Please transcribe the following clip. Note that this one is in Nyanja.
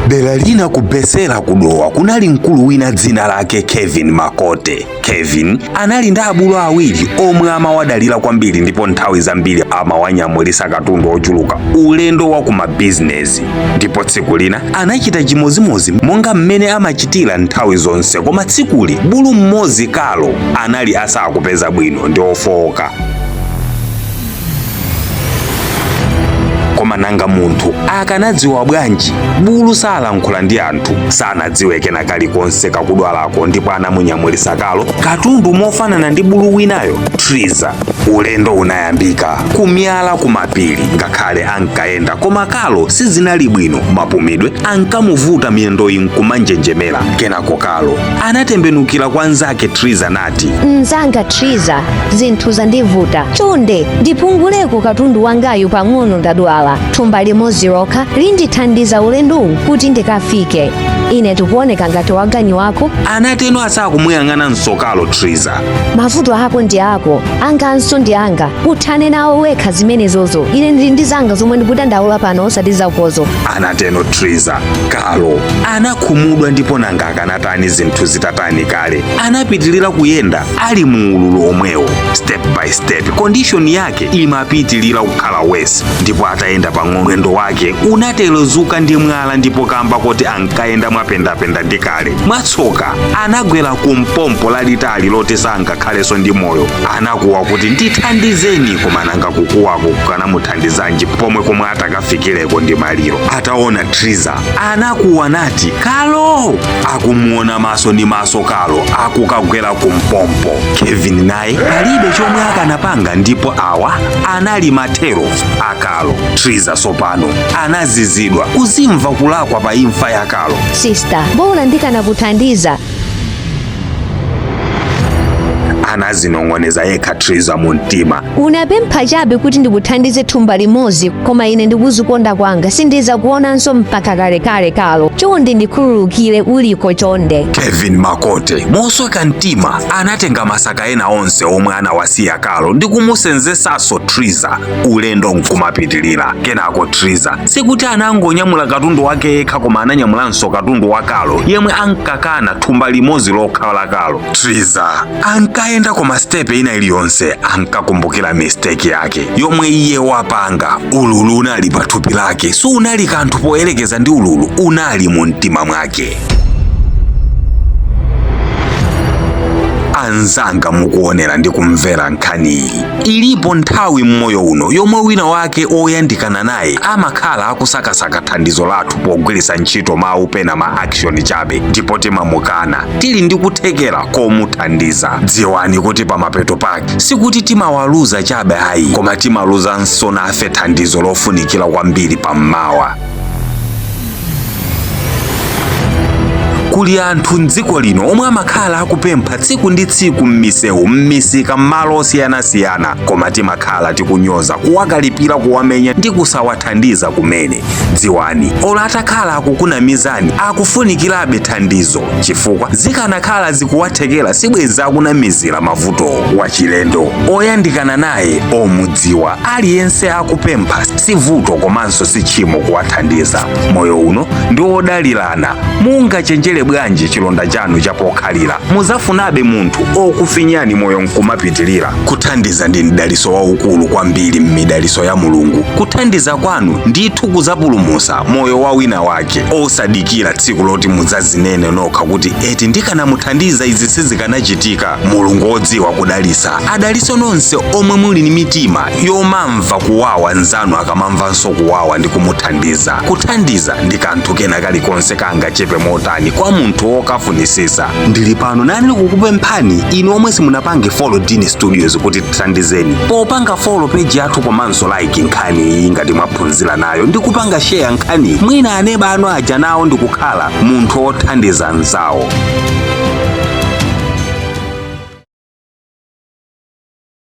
Dera lina ku Besela ku Dowa kunali mkulu wina dzina lake Kevin Makote. Kevin anali ndi abulu awiri omwe amawadalira kwambiri ndipo nthawi zambiri amawanyamulisa katundu ochuluka ulendo wa kumabizinesi. Ndipo tsiku lina anachita chimozimozi monga mmene amachitira nthawi zonse, koma tsikuli bulu mmodzi Kalo anali asakupeza bwino ndi ofowoka. Koma nanga munthu akanadziwa bwanji? Bulu salankhula ndi anthu, sanadziwe kena kalikonse kakudwalako ndipo anamunyamulisa Kalo katundu mofanana ndi bulu winayo Triza. Ulendo unayambika kumyala kumapiri, ngakhale ankayenda koma Kalo sizinali bwino, mapumidwe ankamuvuta, miyendoyi nkumanjenjemera. Kenako Kalo anatembenukira kwa nzake Triza nati, Mnzanga Triza, zinthu zandivuta. Chonde, ndipunguleko katundu wangayu pang'ono, ndadwala. Thumba limodzi lokha lindithandiza ulendowu kuti ndikafike. Ine ndikuoneka ngati waganyu wako? Anatero asakumuyang'ananso Kalo Triza. Mavuto ako ndi ako, anganso ndi anga. Uthane nawo wekha zimenezozo. Ine ndili ndi zanga zomwe ndikudandaula pano osati zakozo. Anatero Triza. Kalo anakhumudwa ndipo nanga akanatani zinthu zitatani kale. Anapitilira kuyenda ali mu ululu omwewo, step by step condition yake imapitilira kukhala worse, ndipo atayenda pang'ono mwendo wake unatelezuka ndi mwala, ndipo kamba koti ankayenda mwapendapenda ndi kale, mwatsoka anagwera kumpompo lalitali loti sangakhalenso ndi moyo. Anakuwa kuti ndithandizeni, koma nanga kukuwako kukanamuthandizanji pomwe komwe atakafikireko ndi maliro? Ataona Triza anakuwa nati Kalo! Akumuona maso ndi maso Kalo akukagwera kumpompo. Kevin naye palibe chomwe akanapanga ndipo awa anali mathero a Kalo. Triza sopano anazizidwa kuzimva kulakwa pa imfa ya Kalo. Sister, bola ndikanakuthandiza. Anazinong'oneza yekha Triza mu mtima. Unapempha chabe kuti ndikuthandize thumba limodzi, koma ine ndikuzikonda kwanga sindizakuonanso mpaka kalekale. Kalo, chonde ndikhululukire uliko chonde. Kevin Makote mosweka mtima anatenga masaka ena onse omwe anawasiya Kalo ndi kumusenzesanso Triza, ulendo nkumapitilira. Kenako Triza sikuti anangonyamula katundu wake yekha, koma ananyamulanso katundu wa Kalo yemwe ankakana thumba limodzi lokha la Kalo. Triza ankayenda koma step ina iliyonse ankakumbukira mistake yake yomwe iye wapanga. Ululu unali pa thupi lake sunali kanthu poyerekeza ndi ululu unali mu mtima mwake. Anzanga mukuonera ndi kumvera nkhaniyi, ilipo nthawi mmoyo uno yomwe wina wake oyandikana naye amakhala akusakasaka thandizo lathu pogwiritsa ntchito mawu pena ma action chabe, ndipo timamukana tili ndi kuthekera komuthandiza. Dziwani kuti pamapeto pake sikuti timawaluza chabe ayi, koma timaluzanso nafe thandizo lofunikira kwambiri pammawa. Kuli anthu mdziko lino omwe amakhala akupempha tsiku ndi tsiku m'misewu, m'misika, m'malo osiyanasiyana, koma timakhala tikunyoza, kuwakalipira, kuwamenya ndi kusawathandiza kumene. Dziwani, olo atakhala akukunamizani, akufunikirabe thandizo, chifukwa zikanakhala zikuwathekera sibwenzi akunamizira mavutowo. Wachilendo, oyandikana naye, omudziwa, aliyense akupempha si vuto komanso si tchimo kuwathandiza. Moyo uno ndi wodalirana. Mungachenjere bwanji chilonda chanu chapokhalira, muzafunabe munthu okufinyani moyo nkumapitilira. Kuthandiza ndi mdaliso waukulu kwambiri m'midaliso ya Mulungu. Kuthandiza kwanu ndithu kuzapulumusa moyo wa wina wake. Osadikira tsiku loti mudzazinene nokha kuti eti ndikanamuthandiza izi sizikanachitika. Mulungu odziwa kudalisa adalise nonse omwe muli ndi mitima yomamva kuwawa nzanu akamamvanso kuwawa ndi kumuthandiza. Kuthandiza ndi kanthu kena kalikonse kangachepe motani kwa munthu wokafunisisa. Ndili pano nane kukupemphani inu omwe simunapange follow Dini Studios kuti tithandizeni popanga follow page yathu komanso like nkhani iyi ngati mwaphunzira nayo ndi kupanga share nkhani, mwina aneba anu aja nawo ndikukhala munthu othandiza nzawo.